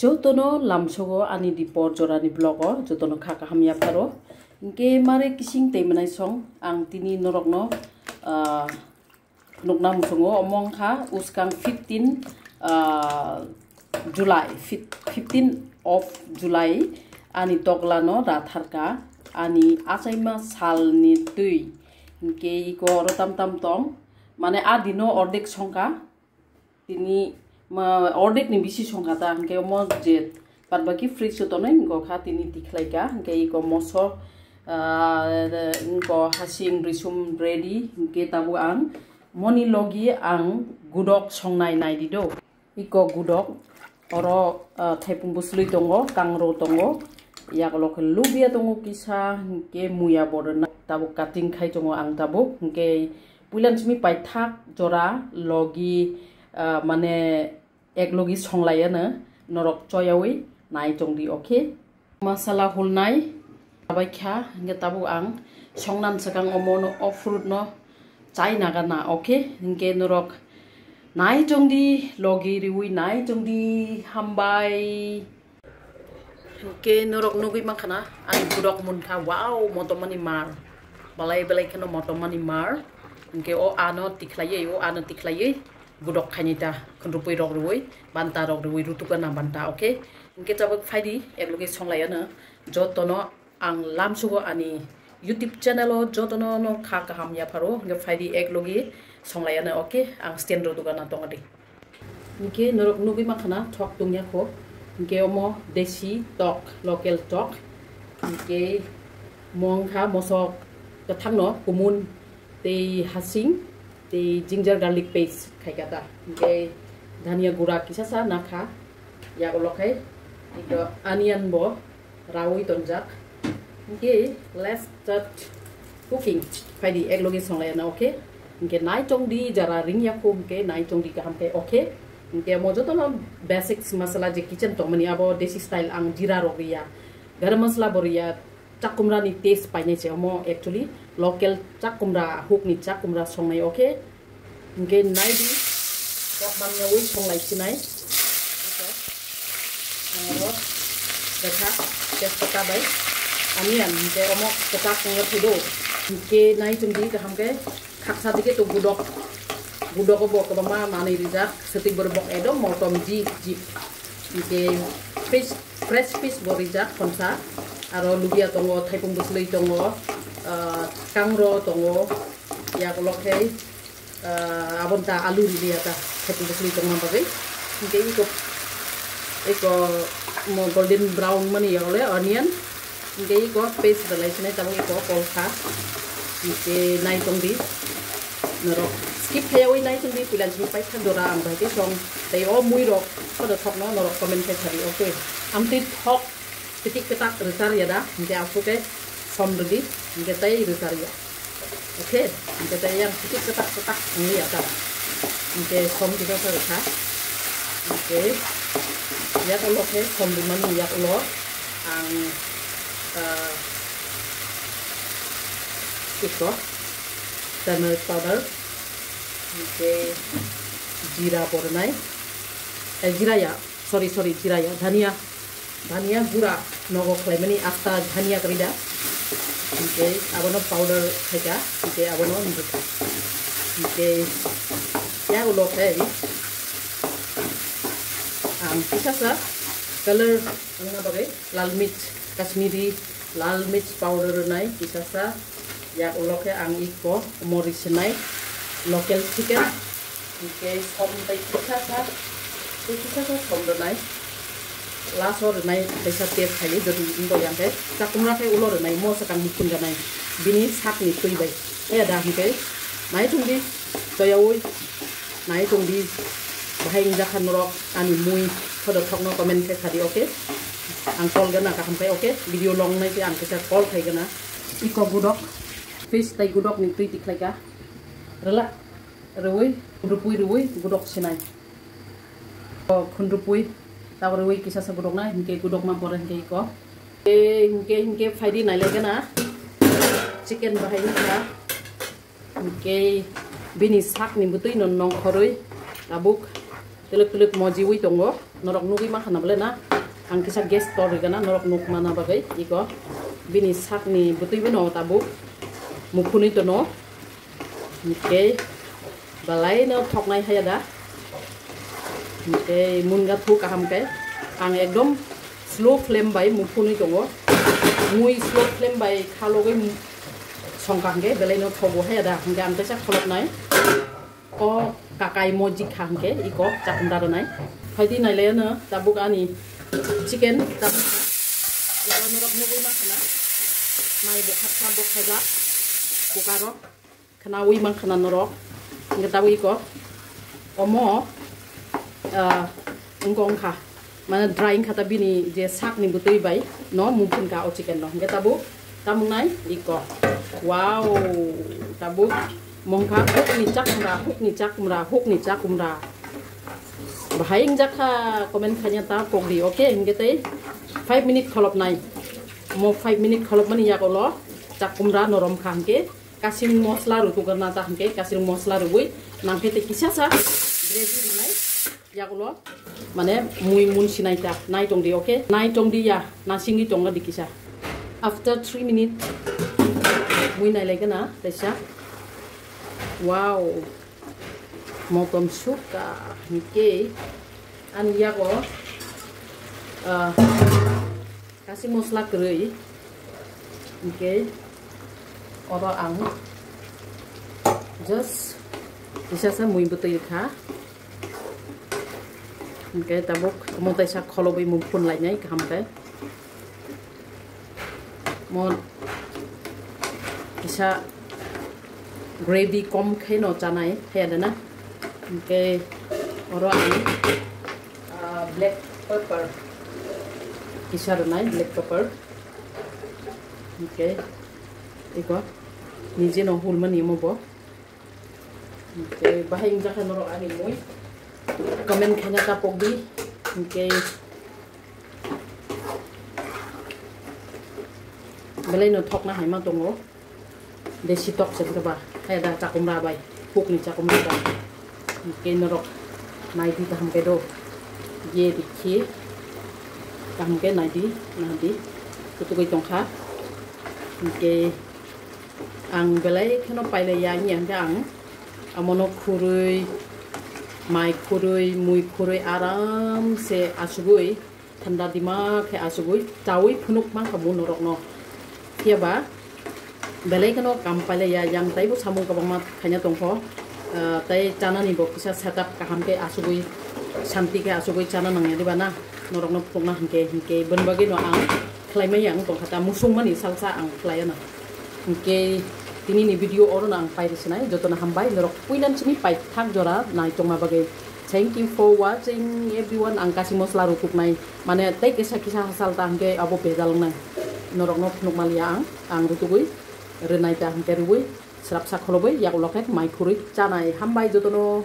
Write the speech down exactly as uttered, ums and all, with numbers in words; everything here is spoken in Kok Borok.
Jotono lamsogo ani di por jorani vlog o, jotono kha kaham yapharo. Hingke mare kising tei mwnai song ang tini norokno, ah, phunukna muchungo, omo wngkha uskang fifteen, ah, July, fif-, fifteen of July ani toglano ratharka ani achaima salni twi. Hingke iko oro tam tam tong, mane a dino ordek songka. Tini ma ordek ni bisi songkha ta, hingke omo je bad baki fridge o tonwi wngkha, tini tikhlai kha, hingke iko moso, ah, wngkha hasing risum ready, hingke tabuk ang moni logi ang gudok songnai nai di do. Iko gudok oro, ah, thaipung bwswlwi tongo, kangro tongo, yagulo khe lubia tongo kisa, hingke muya bo rwna tabuk cutting khai tongo ang tabuk, hingke Puilan simi paithak jora logi, ah, mane ek logi songlaiya no norok choyawi nai tongdi, okay? Masala hulnai abai kha, hingke tabuk ang songnan swkang omo no, o fruit no chai naga na, okay? Hingke norok nai tongdi, logi riwi nai tongdi, hambai. Hingke norok nugwi mankha na, ani gudok munkha, wow, motomani mar. Balai balai kheno motomani mar. Hingke o ano tikhlaiwi, o ano tikhlaiwi, gudok khainai ta, khunrupui rok rwui, banta rok rwui, rutukna banta, okay? Hingke tabuk phaidi, ek logi songlaiya no, jotono ang lamsugo ani YouTube channel o jotono no kha kaham yapharo, hingke phaidi ek logi songlaiya no, okay? Ang stand rw dogana tongdi. Hingke norok nugwi mankha na thok tongya kho. Hingke omo desi tok, local tok. Hingke mo wngkha mosok kwthangno kumun tei hasing tei ginger garlic paste khaikha ta. Hingke dhania gura kisa sa nakha. Yagulo khai ito onion bo rawi tonjak. Hingke let's start cooking. Phaidi ek logi songlaiya na, okay? Hingke nai tongdi jara ringya kho, hingke nai tongdi kaham khe, okay? Hingke mo jotono basics masala je kitchen tongmani abo desi style ang jira rok riya, garam masala bo riya, chakumra ni taste painai se omo actually local chakumra huk ni chakumra songnai, okay? Hingke naidi, kok mangyawi songlai sinai. Ang oro, betha, tejpata bai. Onion, hingke omo kwchak wngya phudo. Hingke nai tongdi kaham khe, khaksa dike to gudok. Gudok bo kwbangma manwi rijak, swtwi borok bok ekdom motom jip jip. Hingke fish, fresh fish bo rijak khonsa. Aro lubia tongo, thaipung bwswlwi tongo, ah, kangro tongo. Yagulo khe, ah, aboni ta alu riliya ta, khetu bwswlwi tongma bagwi. Hingke iko, iko mo golden brown mani yole onion. Hingke iko paste rwlai sinai tabuk iko kolkha. Hingke nai tongdi. Norok skip khayawi nai tongdi, puila sini paithak jora ang bai tei song. Tei o mui rok khodo thokno norok comment khai khadi, okay. Amtwi thok Kitik kitak rwchar ya da, hingke aswk khe som rwdi, hingke tei rwchar ya. Okay, hingke tei yang kitik kitak kitak wngya da. Hingke som kisa sa rwkha. Hingke yak ulo khe som rwmani yak ulo ang, ah, iko turmeric powder, hingke jira bo rwnai, eh, jira ya. Sorry, sorry, jira ya, dhania. Dhania gura nogo khlaimani asta dhania kwrwi da. Hingke abono powder khaika, hingke abono nukha. Hingke ya ulo khe ang kisa sa color wngna bagwi lal mirch, Kashmiri lal mirch powder rwnai kisa sa. Yak ulo khe ang iko mori swnai local chicken. Hingke som tei kisa sa, tei kisa sa som rwnai. Last o rwnai kaisa tek khaio, jodi wngkha yang khe chakumra khe ulo rwnai, mo swkang muchung ganai. Bini sakni twi bai. Khe da hingke nai tongdi, toyaui nai tongdi. Bahai wngjakha norok ani mui, khodo thokno comment khe khadi, okay? Ang call gana kaham khe, okay? Video long nai khe ang kisa call khai gana. Iko gudok, fish tai gudok ni twi tikhlai ka. Rela, rwui, rupui rwui, gudok sinai. O khunrupui, tabo rwui kisa sa gudok na, hingke gudok ma pore hingke iko. E, hingke, hingke phaidi nailai gana. Chicken bahai wngkha. Hingke bini sakni bwtwi no nongkhorwi tabuk twlwk twlwk mojiwi tongo. Norok nugwi mankha na bole na? Ang kisa gas tor rigana norok nuk mana bagwi iko bini sakni bwtwi bono tabuk muphunwi tono. Hingke belai no thoknai haya da. Hingke munga thu kaham khe ang ekdom slow flame bai muphunwi tongo. Mui slow flame bai khalogwi songkha hingke belai no thogo haya da. Hingke ang kaisa kholopnai. O kakai mojik kha hingke iko chakhumra rwnai. Phaidi nailai ano tabuk ani chicken tabuk iko norok nugwi mankha na. Mai bo khaksa bo khajak kukaro khnawi mankha na norok. Hingke tabuk iko omo ah, wngkha wngkha. Mane dry wngkha ta bini je sakni bwtwi bai no mungphun ka o chicken no. Hingke tabuk tamung nai iko. Wow, tabuk mongkha hukni chakumra, hukni chakumra, hukni chakumra. Bahai wngjakha comment khaina ta pokdi, okay? Hingke tei five minute kholopnai. Mo five minute kholopmani yagulo chakumra norom kha hingke kasing mosla rutugarna ta hingke kasing mosla rubui nangkhe tei kisasa gravy rinai. Yagulo mane mui mun sinai ta nai tongdi, okay? Nai tongdi ya, nasingwi tongna di kisa. After three minute mui nai lai gana taisa. Wow. Motom suka hingke ani yago ah, kasing mosla kwrwi hingke oro ang just kisasa mui bwtwi kha. Hingke tabuk omo taisa kholobwi mung phun lainai kaham khe. Mo kisa gravy kom khe no chanai khe adana. Hingke oro ang ah, black pepper kisa rwnai, black pepper. Hingke iko nije no hulmani omo bo. Hingke bahai wngjakha norok ani mui. Comment khaina ta pokdi. Hingke belai no thokna hai ma tongo. Desi tok se ba. Hai da chakumra bai. Hukni chakumra bai. Hingke norok naidi kaham khe do. Ye dikhi. Kaham khe naidi, naidi. Kutugwi tongkha. Hingke ang belai kheno pailaiya, wngya hwnkhe ang amono khurui, mai khurui, mui khurui aram se asugui thanda dima khe asugui chaui phunuk mankha bo norokno. Phiya ba belai kheno kam pailaiya, yang taibo samung kwbangma khaina tongkho. Ah, tei chanani bo kisa setup kaham khe asugui, santi khe asugui chana nangya diba na? Norokno phunukna hwnkhe, hwnkhe boni bagwino ang khlaimaya wng tongkha ta, musungmani salsa ang khlaiya na. Hwnkhe tinini video orono ang pairi sinai, jotono hambai, norok puilan simi paithak jora nai tongma bagwi. Thank you for watching everyone. Ang kasing mosla rutuknai, mane tei kisa kisa hachal ta hwnkhe abo bejal wngnai. Norokno phunukmaliya ang, ang rutugwi rwnai ta hwnkhe rwui srapsa kholobwi yak ulo khe mai khurui chanai. Hambai jotono.